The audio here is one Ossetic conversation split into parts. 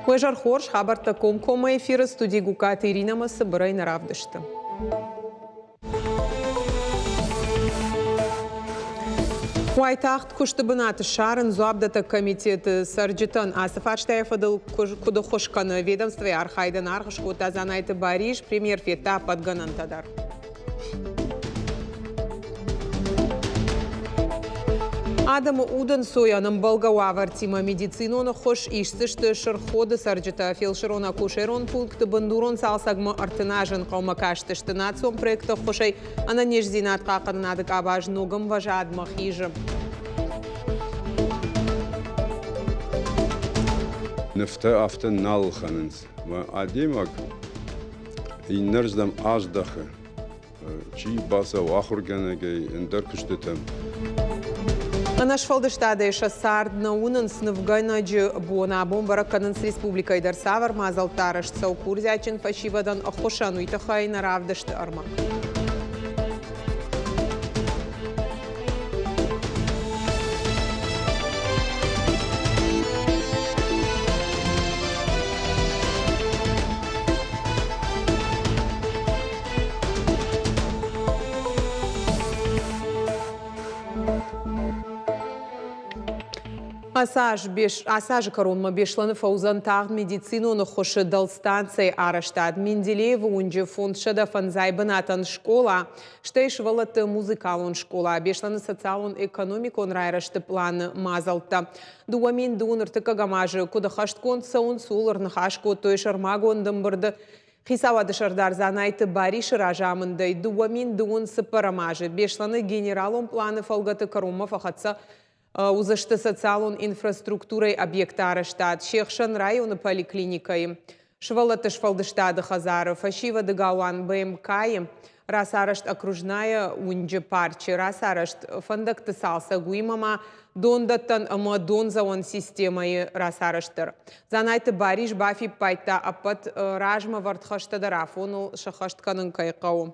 Уе зӕр хорз, хабӕрттӕ комкоммӕ эфиры студи Гукаты Иринӕмӕ цыбырӕй нӕ равдысты. Уайтагъд куысты бынат ссарын дзуапдӕттӕг комитеты цӕрджытӕн ацы фарстайы фӕдыл куыд ӕххуыс кӕны, ведомствойы архайдӕн аргъ скодта Дзанайты Барис, премьер федта ӕппӕт гӕнӕнтӕ дӕр. Адӕмы удӕнцойӕн ӕмбӕлгӕ уавӕртимӕ медицинон ӕххуыс исдзысты Сырх Ходы цӕрджытӕ. Фелсырон-акушерон пункты бындурон цалцӕгмӕ 30 азы ӕнхъӕлмӕ кастысты. Национ проекты ӕххуысӕй ӕнӕниздзинад хъахъхъӕнынады къабаз ног ӕмвӕзадмӕ хизы. Нывтӕ афтӕ нал ӕлхӕнынц. Адӕймаг иннӕрдӕм аздӕхы. Чи бацӕуы ахуыргӕнӕгӕй, ӕндӕр куыстытӕм. Ӕнӕсфӕлдыстадӕй сӕ цард нӕ уынынц нывгӕнӕджы бон. Абон бӕрӕг кӕнынц республикӕйы дӕр цавӕр мадзӕлттӕ арӕзт цӕуы курдиатджын фӕсивӕдӕн ӕххуысӕн, уый тыххӕй нӕ равдысты ӕрмӕг. Ацы азы кӕронмӕ Беслӕны фӕуыдзӕн тагъд медицинон ӕххуысы дӕлстанцӕйы арӕзтад. Менделеевы уынджы 505 бынатӕн скъола, стӕй сывӕллӕтты музыкалон скъола, Беслӕны социалон-экономикон райрӕзты планы мадзӕлттӕ. 2000 ӕртыккӕгӕм азы куыд ӕххӕстгонд цӕуынц, ууыл ӕрныхас кодтой сӕрмагонд ӕмбырды. Хицауады сӕрдар Дзанайты Барисы разамындӕй 2024 азы Беслӕны генералон пъланы фӕлгӕты кӕронмӕ фӕхӕццӕ уыдзысты социалон инфраструктурӕйы объекты арӕзтад, се хсӕн районы поликлиникӕйы, сывӕллӕтты сфӕлдыстады хӕдзары, фӕсивӕды галуан БМК-йы, рацарӕзт Окружная уынджы парчы, рацарӕзт фӕндӕгты цалцӕг, уыимӕ ма дондӕттӕн ӕмӕ дондзӕуӕн системӕйы рацарӕзт дӕр. Дзанайты Барис бафиппайдта, ӕппӕт размӕвӕрд хӕстӕ дӕр афоныл сӕххӕст кӕнын кӕй хъӕуы.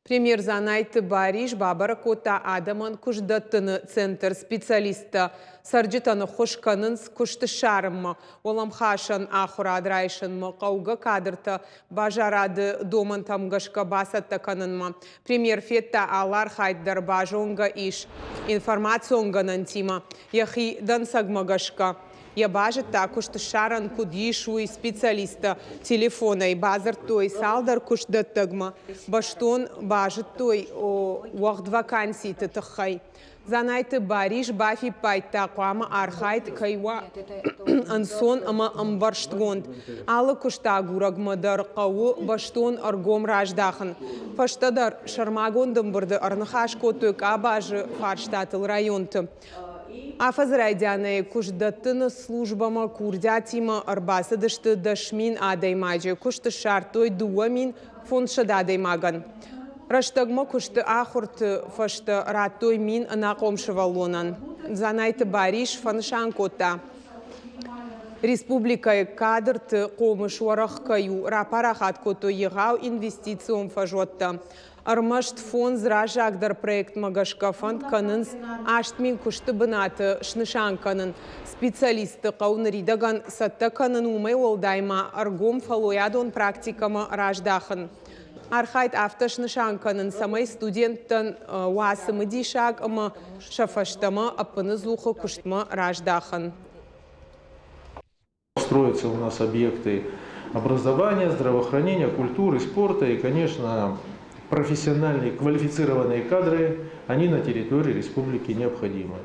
Премьер Дзанайты Барис бабӕрӕг кодта адӕмӕн куыстдӕттыны центр. Специалисттӕ цӕрджытӕн ӕххуыс кӕнынц куыст ссарынмӕ, уӕлӕмхасӕн ахуырад райсынмӕ, хъӕугӕ кадртӕ базарады домӕнтӕм гӕсгӕ бацӕттӕ кӕнынмӕ. Премьер федта алы архайд дӕр базонгӕ ис информацион гӕнӕнтимӕ. Йӕхи дӕнцӕгмӕ гӕсгӕ йӕ базыдта, куыст ссарӕн куыд ис, уый. Специалисттӕ телефонӕй бадзырдтой цалдӕр куыстдӕттӕгмӕ, бӕстон базыдтой уӕгъд ваканситы тыххӕй. Дзанайты Барис бафиппайдта, хъуамӕ архайд кӕй уа ӕнцон ӕмӕ ӕмбӕрстгонд. Алы куыстагурӕгмӕ дӕр хъӕуы бӕстон ӕргом раздахын. Фӕстӕдӕр сӕрмагонд ӕмбырды ӕрныхас кодтой къабазы фарстатыл районты. Афӕдзы райдианӕй куыстдӕттыны службӕмӕ курдиатимӕ ӕрбацыдысты 10 000 адӕймаджы. Куыст ссардтой 2500 адӕймагӕн. Рӕстӕгмӕ куысты ахуырты фӕстӕ радтой 1000 ӕнахъом сывӕллонӕн. Дзанайты Барис фӕнысан кодта, республикӕйы кадрты хъомыс уӕрӕх кӕй у, рапарахат кодтой егъау инвестицион фӕзуӕттӕ. Ӕрмӕст фондз раззагдӕр проектмӕ гӕсгӕ фӕнд кӕнынц 8000 куысты бынаты снысан кӕнын. Специалистты хъӕуы ныридӕгӕн цӕттӕ кӕнын, уымӕй уӕлдай ма ӕргом фӕллойадон практикӕмӕ раздахын. Архайд афтӕ снысан кӕнын, цӕмӕй студенттӕн уа цымыдисаг ӕмӕ сӕ фӕстӕмӕ ӕппыныдзухы куыстмӕ раздахын. Строятся у нас объекты образования, здравоохранения, культуры, спорта и, конечно, профессиональные, квалифицированные кадры, они на территории республики необходимы.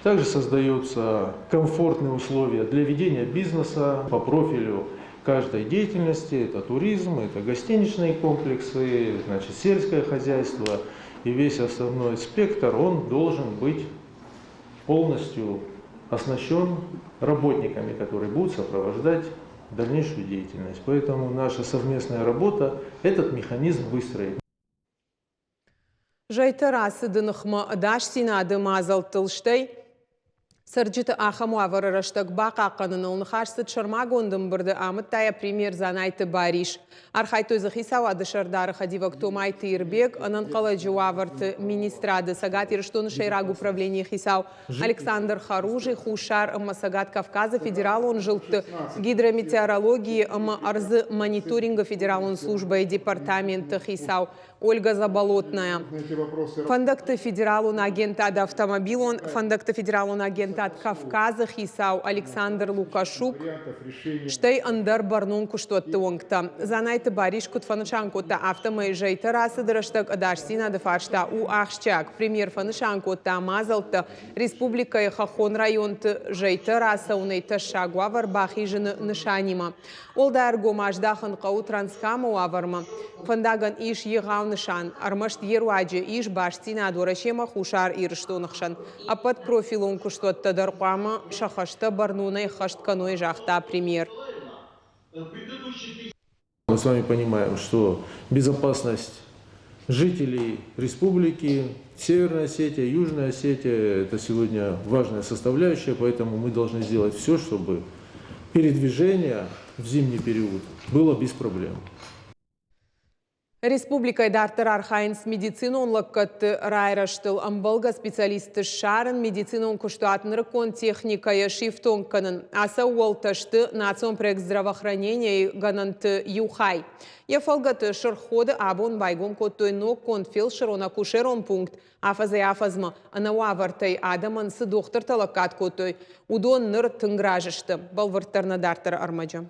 Также создаются комфортные условия для ведения бизнеса по профилю каждой деятельности. Это туризм, это гостиничные комплексы, значит, сельское хозяйство. И весь основной спектр, он должен быть полностью оснащен работниками, которые будут сопровождать дальнейшую деятельность. Поэтому наша совместная работа этот механизм выстроит. Зӕйты рацыды ныхмӕ ӕдасдзинады мадзӕлттыл, стӕй Цӕрджыты ахӕм уавӕры рӕстӕг бахъахъхъӕныныл ныхас цыд сӕрмагонд ӕмбырды, амыдта йӕ премьер Дзанайты Барис. Архайдтой дзы хицауады сӕрдары хӕдивӕг Томайты Ирбег, ӕнӕнхъӕлӕджы уавӕрты министрады Цӕгат Ирыстоны сӕйраг управленийы хицау Александр Харужий, Хуссар ӕмӕ Цӕгат Кавказы федералон зылдты гидрометеорологийы ӕмӕ ӕрдзы мониторингы федералон службӕйы департаменты хицау Ольга Заболотная. Фӕндӕгты федералон агентад автомобилон фӕндӕгты федералон агентад Кавказы хицау Александр Лукашук, стӕй ӕндӕр бӕрнон куыстуӕтты уӕнгтӕ. Дзанайты Барис куыд фӕнысан кодта, афтӕмӕй зӕйтӕ рацыды рӕстӕг ӕдасдзинады фарста у ахсджиаг. Премьер фӕнысан кодта мадзӕлттӕ республикӕйы хӕххон районты зӕйтӕ рацӕуынӕй тӕссаг уавӕр бахизыны нысанимӕ. Уӕлдай ӕргом аздахын хъӕуы Транскамы уавӕрмӕ. Фӕндагӕн ис егъау нысан, ӕрмӕст йе руаджы ис бастдзинад Уӕрӕсемӕ Хуссар Ирыстоны хсӕн. Ӕппӕт профилон куыстуӕттӕ дӕр хъуамӕ сӕ хӕстӕ бӕрнонӕй ӕххӕст кӕной, загъта премьер. Мы с вами понимаем, что безопасность жителей республики, Северная Осетия, Южная Осетия – это сегодня важная составляющая, поэтому мы должны сделать все, чтобы передвижение в зимний период было без проблем. Республикӕйы дарддӕр архайынц медицинон лӕггӕдты райрӕзтыл ӕмбӕлгӕ специалистты ссарын, медицинон куыстуат нырыккон техникӕйӕ сифтонг кӕнын. Ацы ӕууӕлтӕ сты национ проект здравоохранение-йы гӕнӕнты иу хай. Йӕ фӕлгӕты Сырх Ходы абон байгом кодтой ноггонд фелсырон-акушерон пункт. Афӕдзӕй-афӕдзмӕ ӕнӕуавӕртӕй адӕмӕн цы дохтыртӕ лӕггад кодтой, уыдон ныр тынг разы сты. Бӕлвырддӕр нӕ дарддӕры ӕрмӕджы.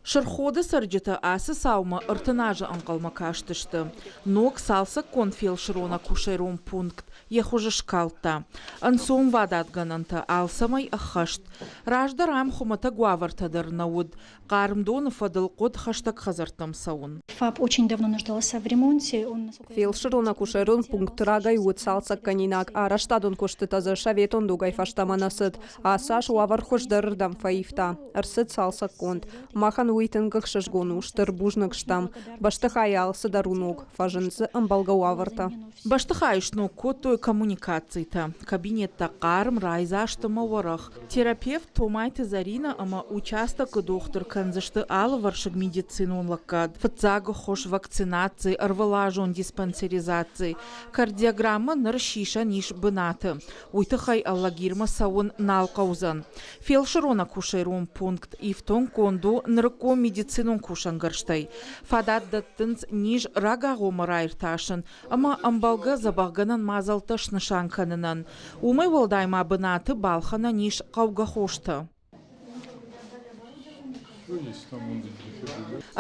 Сырх Ходы цӕрджытӕ ацы цаумӕ 30 азы ӕнхъӕлмӕ кастысты. Ног цалцӕггонд фелсырон-акушерон пункт йӕ хуыз скалдта. Ӕнцонвадатгӕнӕнтӕ алцӕмӕй ӕххӕст. Раздӕр ам хуымӕтӕг уавӕртӕ дӕр нӕ уыд. Хъарм доны фӕдыл хъуыд хӕстӕг хӕдзӕрттӕм цӕуын. ФАП очень давно нуждался в ремонте. Он, Фелсырон-акушерон пункт рагӕй уыд цалцӕггӕнинаг. Арӕзтадон куыстытӕ дзы советон дугӕй фӕстӕмӕ нӕ цыд. Ацы аз уавӕр хуыздӕрырдӕм фӕивта. Ӕрцыд цалцӕггонд. Махӕн уый тынг ӕхсызгон у, стыр бузныг стӕм. Бӕстыхайы алцыдӕр у ног, фӕзынд дзы ӕмбӕлгӕ уавӕртӕ. Бӕстыхайы сног кодтой коммуникацитӕ. Кабинеттӕ хъарм, райдзаст ӕмӕ уӕрӕх. Терапевт Томайты Зӕринӕ ӕмӕ участокы дохтыр кӕндзысты алывӕрсыг медицинон лӕггад, фыццаг ӕххуыс, вакцинаци, ӕрвылазон диспансеризаци. Кардиограммӕ ныр сисӕн ис бынаты. Уый тыххӕй Алагирмӕ цӕуын нал хъӕудзӕн. Фелсырон-акушерон пункт ифтонггонд у нырыккон медицинон кусӕнгӕрзтӕй. Фадат дӕттынц низ рагагъоммӕ раиртасын ӕмӕ ӕмбӕлгӕ дзӕбӕхгӕнӕн мадзӕлттӕ снысан кӕнынӕн. Уымӕй уӕлдай ма бынаты балхӕнӕн ис хъӕугӕ хостӕ.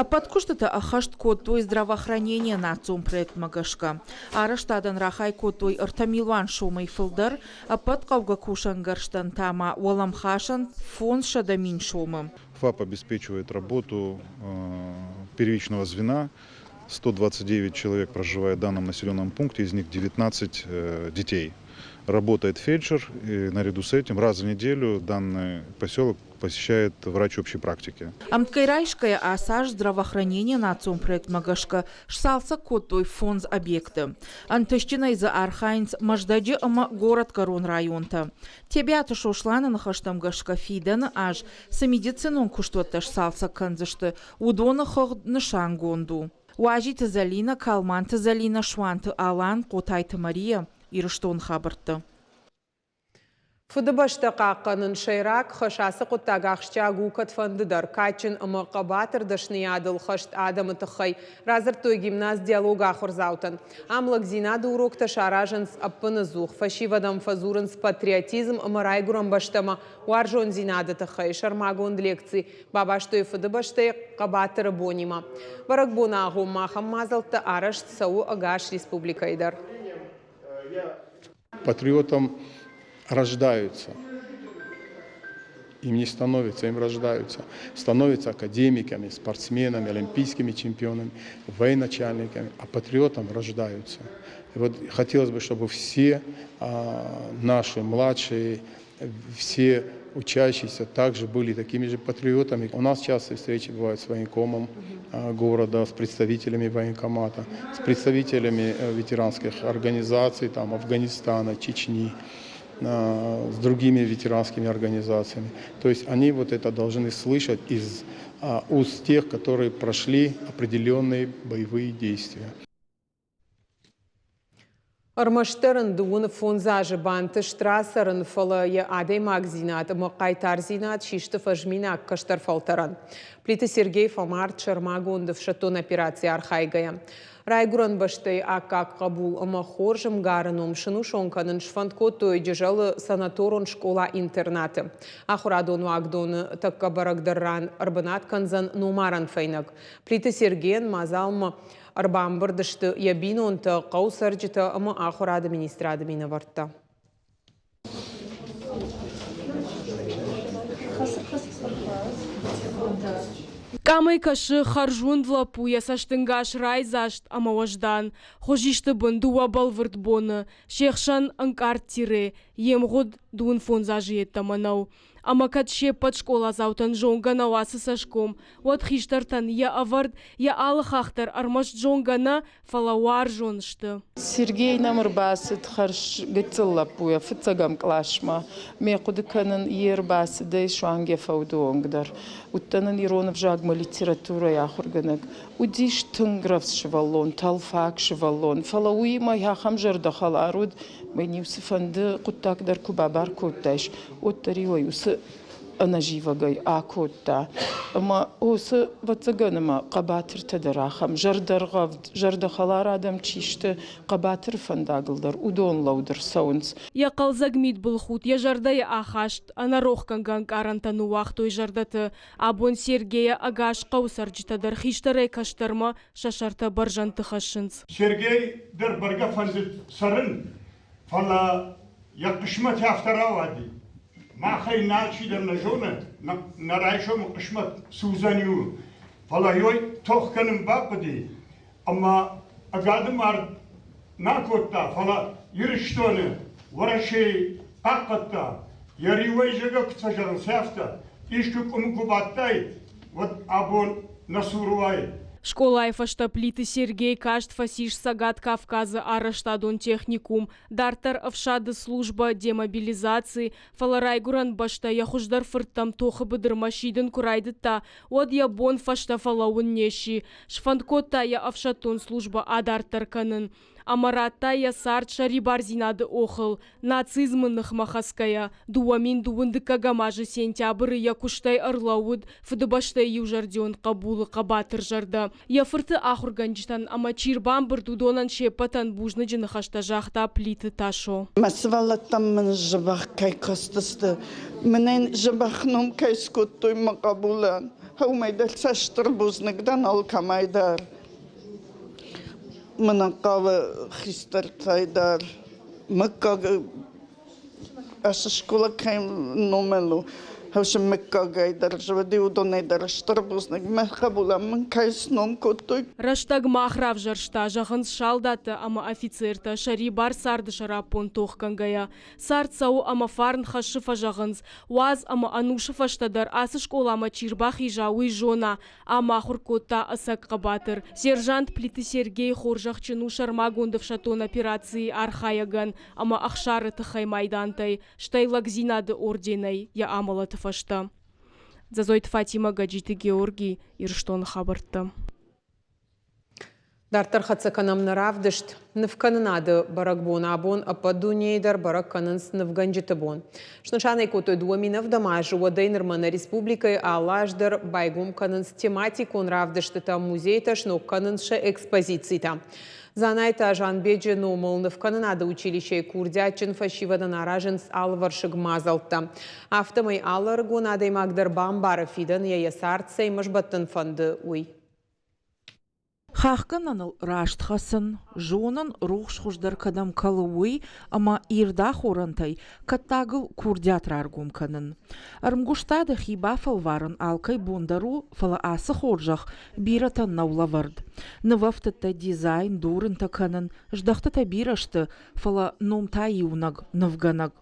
Ӕппӕт куыстытӕ ӕххӕст кодтой здравоохранение национ проектмӕ гӕсгӕ. Арӕзтадӕн рахай кодтой 3 милуан сомӕй фылдӕр, ӕппӕт хъӕугӕ кусӕнгӕрзтӕн та ма уӕлӕмхасӕн 500 000 сомы. ФАП обеспечивает работу первичного звена. 129 человек проживает в данном населенном пункте, из них 19 детей. Работает фельдшер, и наряду с этим раз в неделю данный поселок посещает врач общей практики. Ӕмткӕй райсгӕйӕ ацы аз здравоохранение национ проектмӕ гӕсгӕ сцалцӕг кодтой фондз объекты. Ӕнтыстджынӕй дзы архайынц Мӕздӕджы ӕмӕ Горӕтгӕрон районтӕ. Тебиаты Сосланы ныхӕстӕм гӕсгӕ фидӕны аз цы медицинон куыстуӕттӕ сцалцӕг кӕндзысты, уыдоны хыгъд нысангонд у. Уазиты Зӕлинӕ, Калманты Зӕлинӕ, Суанты Алан, Хъотайты Мария, Ирыстон хабӕрттӕ. Фыдыбӕстӕ хъахъхъӕнын сӕйраг хӕс ацы хъуыддаг ахсджиаг у кӕдфӕнды дӕр. Кадджын ӕмӕ хъӕбатыр дӕсныйадыл хӕст адӕмы тыххӕй радзырдтой гимназ «Диалог» ахуырдзаутӕн. Ам лӕгдзинады уроктӕ саразынц ӕппынӕдзух. Фӕсивӕдӕн фӕдзурынц патриотизм ӕмӕ райгуырӕн бӕстӕмӕ уарзондзинады тыххӕй сӕрмагонд лекци бабастой Фыдыбӕстӕйы хъӕбатыры бонимӕ. Бӕрӕгбоны агъоммӕ ахӕм мадзӕлттӕ арӕзт цӕуы ӕгас республикӕйы дӕр. Патриотом рождаются. Им не становятся, им рождаются. Становятся академиками, спортсменами, олимпийскими чемпионами, военачальниками, а патриотом рождаются. И вот хотелось бы, чтобы все наши младшие, все учащиеся также были такими же патриотами. У нас частые встречи бывают с военкомом города, с представителями военкомата, с представителями ветеранских организаций там, Афганистана, Чечни. с другими ветеранскими организациями. То есть они вот это должны слышать из уст тех, которые прошли определенные боевые действия. Ӕрмӕстдӕр ын дыууын фондз азы бантыст рацӕрын, фӕлӕ йӕ адӕймагдзинад ӕмӕ хъайтардзинад систы фӕзминаг кӕстӕр фӕлтӕрӕн. Плиты Сергей фӕмард сӕрмагонд ӕфсӕддон операцийы архайгӕйӕ. Райгуырӕн бӕстӕйы аккаг хъӕбул ӕмӕ хорз ӕмгары ном сынусон кӕнын сфӕнд кодтой Джызӕлы санаторон скъола-интернаты. Ахуырадон уагдоны тӕккӕ бӕрӕгдӕр ран ӕрбынат кӕндзӕн номарӕн фӕйнӕг. Плиты Сергейӕн мадзалмӕ Ӕрбамбырд сты йӕ бинонтӕ, хъӕуы цӕрджытӕ ӕмӕ ахуырады министрады минӕвӕрттӕ. Къамӕй кӕсы хӕрзуынд лӕппу йӕ цӕстынгас райдзаст ӕмӕ уӕздан. Хуызисты бын дыууӕ бӕлвырд боны, се хсӕн ӕнкъард тире, йе мгъуыд дыууын фондз азы йеддӕмӕ нӕу. Ӕмӕ кӕд се ппӕт скъоладзаутӕн зонгӕ нӕу ацы цӕсгом, уӕд хистӕртӕн йӕ ӕвӕрд, йӕ алы хахх дӕр ӕрмӕст зонгӕ нӕ, фӕлӕ уарзон сты. Сергей нӕм ӕрбацыд хӕрз гыццыл лӕппуйӕ фыццӕгӕм къласмӕ. Ме хъуыды кӕнын йе рбацыдӕй суанг йӕ фӕуды онг дӕр. Уыдтӕн ын ирон ӕвзагмӕ литературӕйы ахуыргӕнӕг. Уыдис тынг рӕвдз сывӕллон, тӕлфаг сывӕллон, фӕлӕ уыимӕ ахӕм зӕрдӕхӕлар уыд, мӕн-иу цыфӕнды хъуыддаг дӕр куы бабар кодтаис, уӕддӕр-иу ӕй уыцы ӕнӕзивӕгӕй акодта. Ӕмӕ уыцы, ӕвӕццӕгӕн, ӕмӕ хъӕбатыртӕ дӕр ахӕм зӕрдӕргъӕвд, зӕрдӕхӕлар адӕм чи сты, хъӕбатыр фӕндагыл дӕр уыдон лӕуд ӕрцӕуынц. Йӕ хъӕлдзӕг мидбылхудт, йӕ зӕрдӕйы ахаст, ӕнӕрохгӕнгӕ ӕнкъарӕнтӕ ныууагътой зӕрдӕты. Абон Сергейӕ ӕгас хъӕуы цӕрджытӕ дӕр хистӕрӕй-кӕстӕрмӕ сӕ сӕртӕ бӕрзӕндты хӕссынц. Сергей дӕр бӕргӕ фӕндыд цӕрын, фӕлӕ йӕ хъысмӕт афтӕ рауади. Махӕй алчидӕр нӕ зоны, нӕ райсомы хъысмӕт цы уыдзӕни, у. Фӕлӕ йой тох кӕнын бахъуыди, ӕмӕ ӕгады мард нӕ кодта, фӕлӕ Ирыстоны, Уӕрӕсейы хъахъхъӕдта. Йӕ риуӕй зӕгъгӕ куыд фӕзӕгъынц, афтӕ, искуы къуымы куы бадтаид, уӕд абон нӕ цуры уаид. Скъолайы фӕстӕ Плиты Сергей каст фӕцис Цӕгат Кавказы арӕзтадон техникум, дарддӕр ӕфсады службӕ, демобилизаци, фӕлӕ райгуырӕн бӕстӕ йӕ хуыздӕр фырттӕм тохы быдырмӕ сидын куы райдыдта, уӕд йӕ бон фӕстӕ фӕлӕууын не сси, сфӕнд кодта йӕ ӕфсӕддон службӕ адарддӕр кӕнын. Ӕмӕ радта йӕ цард сӕрибардзинады охыл, нацизмы ныхмӕ хӕцгӕйӕ, 2002 дыккӕгӕм азы сентябры йӕ куыстӕй ӕрлӕууыд Фыдыбӕстӕйы иузӕрдион хъӕбулы хъӕбатыр зӕрдӕ. Йӕ фырты ахуыргӕнджытӕн ӕмӕ чи рбамбырд, уыдонӕн се ппӕтӕн бузныджы ныхӕстӕ загъта Плиты Тасо. Мӕ сывӕллӕттӕм мын дзӕбӕх кӕй кастысты, мӕнӕн дзӕбӕх ном кӕй скодтой мӕ хъӕбулӕн, уымӕй дӕр сӕ стыр бузныг дӕн алкӕмӕй дӕр. Мӕнӕн хъӕуы хистӕртӕй дӕр мыггаг ацы скъола кӕй номыл у, хӕсы мыггагӕй дӕр уыди, уыдонӕй дӕр стыр бузныг мӕ хъӕбулӕн мын кӕй сном кодтой. Рӕстӕг мах равзӕрста, зӕгъынц салдаттӕ ӕмӕ офицертӕ сӕрибар царды сӕраппонд тохгӕнгӕйӕ. Цард цӕуы ӕмӕ фарн хӕссы фӕзӕгъынц. Уадз ӕмӕ ӕнусы фӕстӕ дӕр ацы скъоламӕ чи рбахиза, уый зона, Ам ахуыр кодта ӕцӕг хъӕбатыр. Сержант Плиты Сергей хорзӕхджын у сӕрмагонд ӕфсӕддон операцийы архайӕгӕн ӕмӕ ӕхсары тыххӕй майдантӕй, стӕй лӕгдзинады орденӕй йӕ амӕлӕты фӕстӕ. Дзӕзойты Фатимӕ, Гӕджиты Георгий, Ирыстоны хабӕрттӕ. Дарддӕр хӕццӕ кӕнӕм нӕ равдыст. Нывкӕнынады бӕрӕгбон абон ӕппӕт дунейы дӕр бӕрӕг кӕнынц нывгӕнджыты бон. Снысан ӕй кодтой 2007 азы, уӕдӕй нырмӕ нӕ республикӕйы алы аз дӕр байгом кӕнынц тематикон равдыстытӕ, музейтӕ сног кӕнынц сӕ экспозицитӕ. Дзанайты Азанбеджы номыл нывкӕнынады училищейы курдиатджын фӕсивӕдӕн аразынц алывӕрсыг мадзӕлттӕ. Афтӕмӕй алы ӕрыгон адӕймаг дӕр бамбары, фидӕн йӕ йӕ цард цӕимӕ сбӕттын фӕнды, уый. Хахгӕнӕныл раст хӕцын, зонын, рухс хуыздӕр кӕдӕм кӕлы, уый ӕмӕ ирд ахорӕнтӕй кӕттагыл курдиат раргом кӕнын. Ӕрмгуыстады хи бафӕлварын алкӕй бон дӕр у, фӕлӕ ацы хорзӕх бирӕтӕн нӕу лӕвӕрд. Нывӕфтыдтӕ, дизайн, дурынтӕ кӕнын, здӕхтытӕ бирӕ сты, фӕлӕ ном та иунӕг нывгӕнӕг.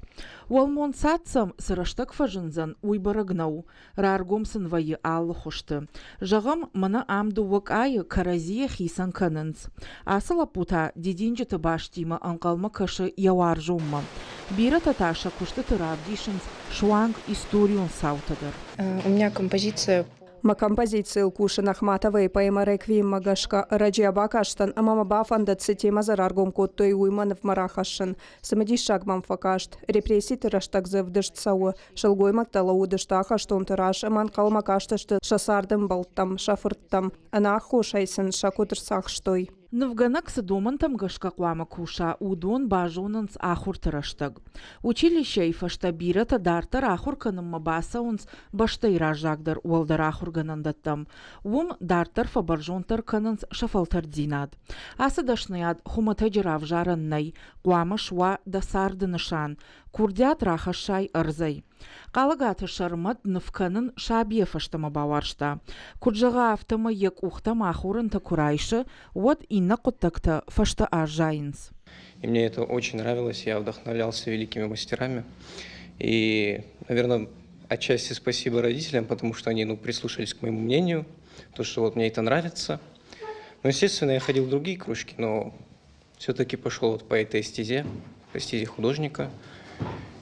Уӕлмонцад сӕм цы рӕстӕг фӕзындзӕн, уый бӕрӕг нӕу. Раргом сын вӕййы алы хуызты. Зӕгъӕм, мӕнӕ ам дыууӕ къайы кӕрӕдзийӕ хицӕн кӕнынц. Ацы лӕппу та дидинджыты бастимӕ ӕнхъӕлмӕ кӕсы йӕ уарзонмӕ. Бирӕтӕ та сӕ куыстыты равдисынц суанг историон цаутӕ дӕр. У меня композиция Мӕ композицийыл кусын Ахматовайы поэмӕ «Реквием»-мӕ гӕсгӕ ӕрӕджиа бакастӕн ӕмӕ мӕ бафӕндыд, цы темӕ дзы раргом кодтой, уый мӕ нывмӕ рахӕссын. Цымыдиссаг мӕм фӕкаст, репресситы рӕстӕг дзы ӕвдыст цӕуы, сылгоймӕгтӕ лӕууыдысты ахӕстонты раз ӕмӕ ӕнхъӕлмӕ кастысты сӕ цардӕмбӕлттӕм, сӕ фырттӕм, ӕнаххосӕй сын сӕ куыд ӕрцахстой. Нывгӕнӕг цы домӕнтӕм гӕсгӕ хъуамӕ куса, уыдон базонынц ахуырты рӕстӕг. Училищӕйы фӕстӕ бирӕтӕ дарддӕр ахуыр кӕнынмӕ бацӕуынц бӕстӕйы раззагдӕр уӕлдӕр ахуыргӕнӕндӕттӕм. Уым дарддӕр фӕбӕрзонддӕр кӕнынц сӕ фӕлтӕрддзинад. Ацы дӕсныйад хуымӕтӕджы равзарӕн нӕй, хъуамӕ суа дӕ царды нысан, курдиат рахӕссай ӕрдзӕй. Хъалыгаты Сӕрмӕт ныв кӕнын сабийӕ фӕстӕмӕ бауарзта. Куыд зӕгъа, афтӕмӕй йӕ къухтӕм ахорӕнтӕ куы райсы, уӕд иннӕ хъуыддӕгтӕ фӕстӕ аззайынц. И мне это очень нравилось, я вдохновлялся великими мастерами. И, наверное, отчасти спасибо родителям, потому что они, ну, прислушались к моему мнению, то, что вот мне это нравится. Ну, естественно, я ходил в другие кружки, но все-таки пошел вот по этой стезе, по стезе художника.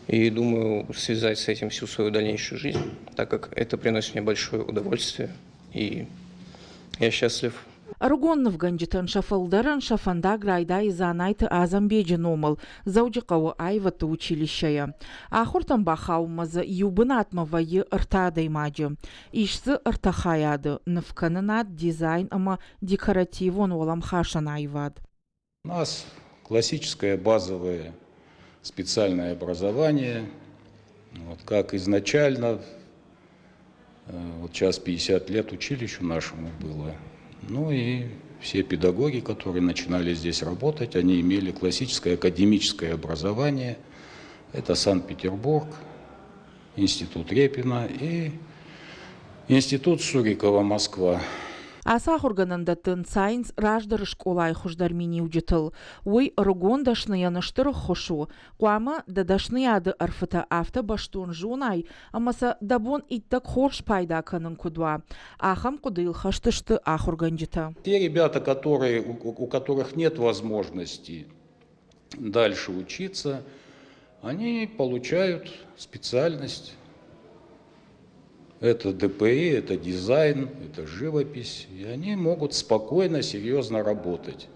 И думаю связать с этим всю свою дальнейшую жизнь, так как это приносит мне большое удовольствие. И я счастлив. Ӕрыгон нывгӕнджытӕн сӕ фылдӕрӕн сӕ фӕндаг райдайы Дзанайты Азамбеджы номыл Дзӕуджыхъӕуы аивӕдты училищӕйӕ. Ахуыртӕм бахауынмӕ дзы иу бынатмӕ вӕййы ӕртӕ адӕймаджы. Ис дзы ӕртӕ хайады – нывкӕнынад, дизайн ӕмӕ декоративон уӕлӕмхасӕн аивад. У нас классическое базовое специальное образование, вот как изначально, вот сейчас 50 лет училищу нашему было, ну и все педагоги, которые начинали здесь работать, они имели классическое академическое образование. Это Санкт-Петербург, Институт Репина и Институт Сурикова, Москва. Ацы ахуыргӕнӕндӕтты ӕнцайынц раздӕры скъолайы хуыздӕр миниуджытыл. Уый ӕрыгон дӕсныйӕн стыр ӕххуыс у. Хъуамӕ дӕ дӕсныйады ӕрфытӕ афтӕ бӕстон зонай, ӕмӕ сӕ дӕ бон иттӕг хорз пайда кӕнын куыд уа. Ахӕм хъуыдыйыл хӕст сты ахуыргӕнджытӕ. Те ребята, которые, у которых нет возможности дальше учиться, они получают специальность. Это ДПИ, это дизайн, это живопись. И они могут спокойно, серьезно работать.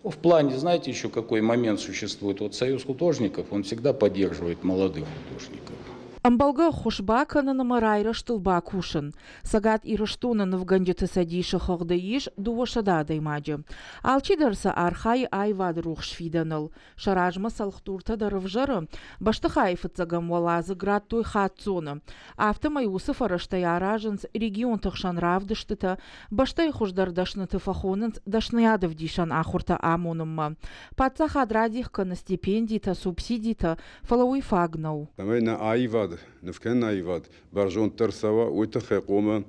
В плане, знаете, еще какой момент существует? Вот Союз художников, он всегда поддерживает молодых художников. Ӕмбӕлгӕ ӕххуыс бакӕнын ӕмӕ райрӕзтыл бакусын. Цӕгат Ирыстоны нывгӕнджыты цӕдисы хыгъды ис 200 адӕймаджы. Алчидӕр сӕ архайы аивады рухс фидӕныл. Сӕ размӕ цӕлхдуртӕ дӕр ӕвзӕры. Бӕстыхайы фыццӕгӕм уӕладзыг радтой хаццоны. Афтӕмӕй уыцы фӕрӕзтӕй аразынц регионты хсӕн равдыстытӕ, бӕстӕйы хуыздӕр дӕсныты фӕхонынц дӕсныйадӕвдисӕн ахуыртӕ амонынмӕ. Паддзахад радих кӕны стипендитӕ, субсидитӕ, фӕлӕ уый фаг нӕу. Цӕмӕй нӕ аивад, нывкӕнӕн аивад бӕрзонддӕр цӕуа, уый тыххӕй хъуамӕ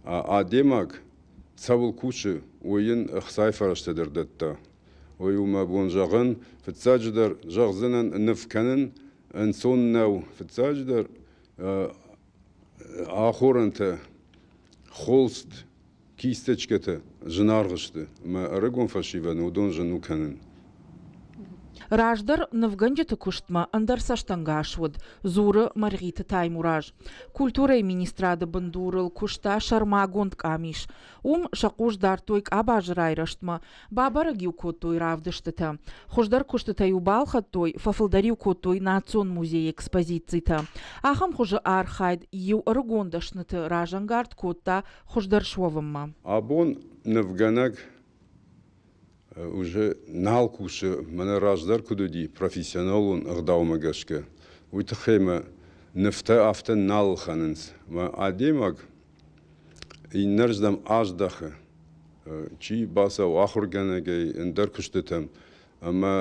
адӕймаг цӕуыл кусы, уый йын ӕхцайы фӕрӕзтӕ дӕр дӕтта. Уый у мӕ бон зӕгъын. Фыццаджыдӕр зӕгъдзынӕн, ныв кӕнын ӕнцон нӕу. Фыццаджыдӕр ахорӕнтӕ, холст, кисточкӕтӕ зынаргъ сты ӕмӕ ӕрыгон фӕсивӕдӕн уыдон зын у кӕнын. Раздӕр нывгӕнджыты куыстмӕ ӕндӕр цӕстӕнгас уыд, дзуры Мӕргъиты Таймураз. Культурӕйы министрады бындурыл куыста сӕрмагонд къамис. Уым сӕ хъус дардтой къабазы райрӕзтмӕ, бабӕрӕг-иу кодтой равдыстытӕ. Хуыздӕр куыстытӕ-иу балхӕдтой, фӕфылдӕр-иу кодтой национ музейы экспозицитӕ. Ахӕм хуызы архайд иу ӕрыгон дӕсныты разӕнгард кодта хуыздӕр суӕвынмӕ. Абон нывгӕнӕг уже нал кусы, мӕнӕ раздӕр куыд уыди профессионалон ӕгъдаумӕ гӕсгӕ, уый тыххӕй мӕ нывтӕ афтӕ нал ӕлхӕнынц. Мӕ адӕймаг иннӕрдӕм аздӕхы, чи бацӕуы ахуыргӕнӕгӕй ӕндӕр куыстытӕм ӕмӕ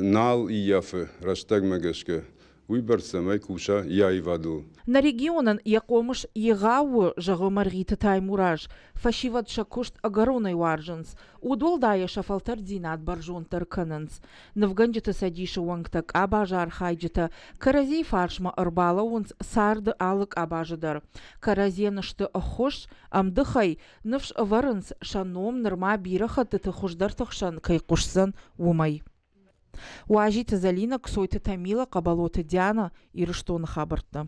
нал ӕййафы рӕстӕгмӕ гӕсгӕ. уыйбӕрц цӕмӕй куса йӕ аивадыл. Нӕ регионӕн йӕ хъомыс егъау у, зӕгъы Мӕргъиты Таймураз. Фӕсивӕд сӕ куыст ӕгӕронӕй уарзынц, удуӕлдайӕ сӕ фӕлтӕрддзинад бӕрзонддӕр кӕнынц. Нывгӕнджыты цӕдисы уӕнгтӕ, къабазы архайджытӕ кӕрӕдзийы фарсмӕ ӕрбалӕууынц царды алы къабазы дӕр. Кӕрӕдзийӕн сты ӕххуыс, ӕмдыхӕй, ныфс ӕвӕрынц, сӕ ном нырма бирӕ хӕттыты хуыздӕрты хсӕн кӕй хъуысдзӕн, уымӕй. Уазиты Зӕлинӕ, Кцойты Тамила, Хъӕбӕлоты Диана, Ирыстоны хабӕрттӕ.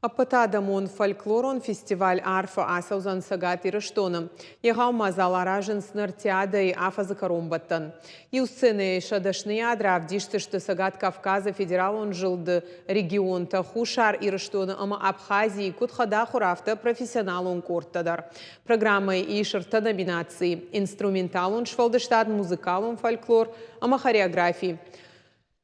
Ӕппӕтадӕмон фольклорон фестиваль «Арфа» ацӕудзӕн Цӕгат Ирыстоны. Егъау мадзал аразынц Нартиадӕйы афӕдзы кӕронбӕттӕн. Иу сценӕйы сӕ дӕсныйад равдисдзысты Цӕгат Кавказы федералон зылды регионтӕ, Хуссар Ирыстоны ӕмӕ Абхазийы куыд хӕдахуыр, афтӕ профессионалон къордтӕ дӕр. Программӕйы ис ӕртӕ номинацийы – инструменталон сфӕлдыстад, музыкалон фольклор ӕмӕ хореографи.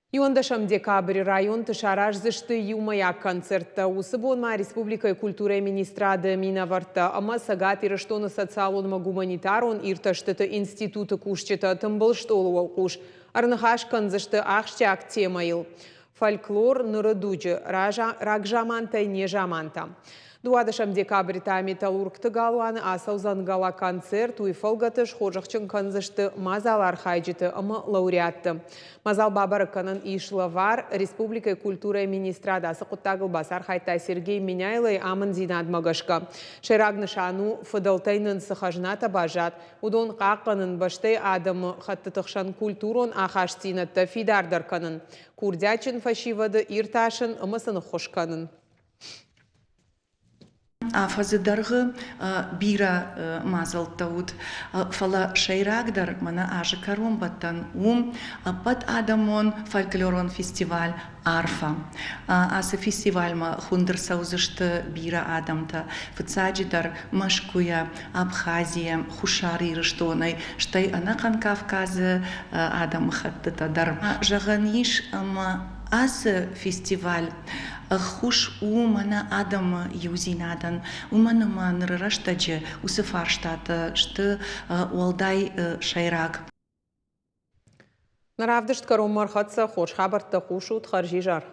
11 декабры районты сараздзысты иумӕйаг концерттӕ. Уыцы бон ма республикӕйы культурӕйы министрады минӕвӕрттӕ ӕмӕ Цӕгат Ирыстоны социалон ӕмӕ гуманитарон иртӕстыты институты кусджытӕ тымбыл стъолы уӕлхъус ӕрныхас кӕндзысты ахсджиаг темӕйыл фольклор ныры дуджы рагзамантӕй незамантӕм. 12 декабры та Металлургты галуаны ацӕудзӕн гала-концерт, уый фӕлгӕты схорзӕхджын кӕндзысты мадзалы архайджыты ӕмӕ лауреатты. Мадзал бабӕрӕг кӕнӕн ис лӕвар. Республикӕйы культурӕйы министрад ацы хъуыддагыл бацархайдта Сергей Меняйлойы амынддзинадмӕ гӕсгӕ. Сӕйраг нысан у, фыдӕлтӕй нын цы хӕзнатӕ баззад, уыдон хъахъхъӕнын, бӕстӕйы адӕмы хӕттыты хсӕн культурон ахастдзинӕдтӕ фидардӕр кӕнын, курдиатджын фӕсивӕды иртасын ӕмӕ сын ӕххуыс кӕнын. Афӕдзы дӕргъы бирӕ мадзӕлттӕ уыд, фӕлӕ сӕйрагдӕр мӕнӕ азы кӕронбӕттӕн уым ӕппӕтадӕмон фольклорон фестиваль «Арфа». Ацы фестивальмӕ хуынд ӕрцӕудзысты бирӕ адӕмтӕ, фыццаджыдӕр Мӕскуыйӕ, Абхазийӕ, Хуссар Ирыстонӕй, стӕй ӕнӕхъӕн Кавказы адӕмыхӕттытӕ дӕр. Зӕгъӕн ис, ӕмӕ ацы фестиваль ӕххуыс у мӕнӕ адӕмы иудзинадӕн, уымӕн ӕмӕ ныры рӕстӕджы уыцы фарстатӕ сты уӕлдай сӕйраг. Нӕ равдыст кӕронмӕ ӕрхӕццӕ. Хорз хабӕрттӕ хъусут. Хӕрзизӕр.